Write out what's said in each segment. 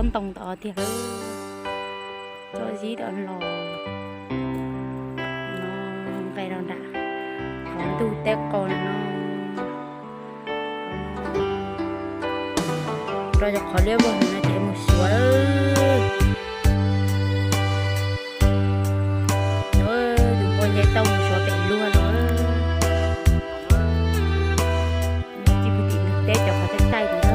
Ntoo tod tiag lawm, txob zib tod los no, nqes rau nram qhov ntug teb qos no, rau cov qhov liab vog no ces mus xyuas lawm. Tus npua nce tau mus xyuas pem luag los, tsis pum tim nws teb cov qhov tsaij tsaij tus na.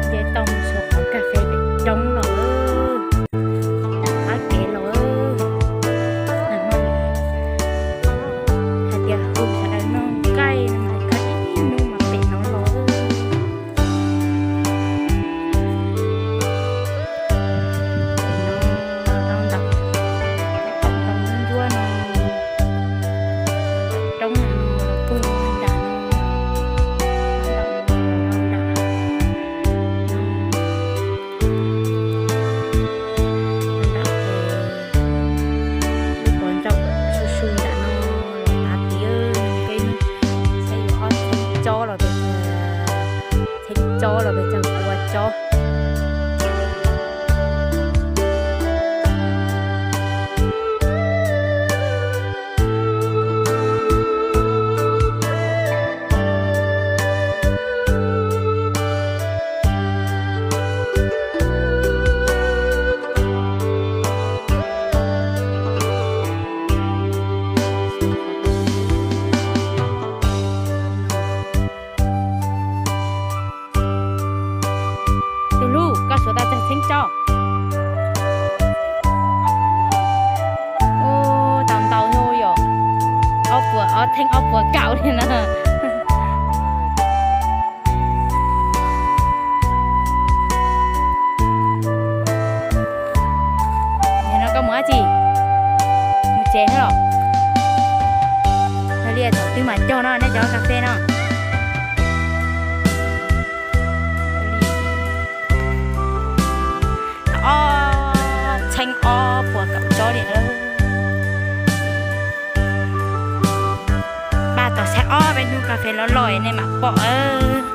Nce tau mus xyuas qhov kas fes pem roob los, qab kev los. Hais tias hu sawv daws noj nqaij no mas koj ib hnub mas pem no los. Pem no, rau ntawm, rau ntawm ntsuab no, roob no, puag nram no, rau nram no. Nram, lub pov ntsaum su su nram no los tav tid, peb saib yuav ob txheeb tsob los pes, txheeb tsob los pes tsawg tua tsob. Tus hlub, koj suav tau tsawg txheeb tsob? Ua, tau ntau yom, ob puas, ob txheeb ob puas kaum li na. Nim no koj mus dab tsi? Mus tsev thiab los? Yog li thaum twg mam cog no nej cov kas fes no. Ob txheeb ob puas kaum tsob li lawm. Npaj tos saib ob peb hnub kas fes los loj nej mam pom.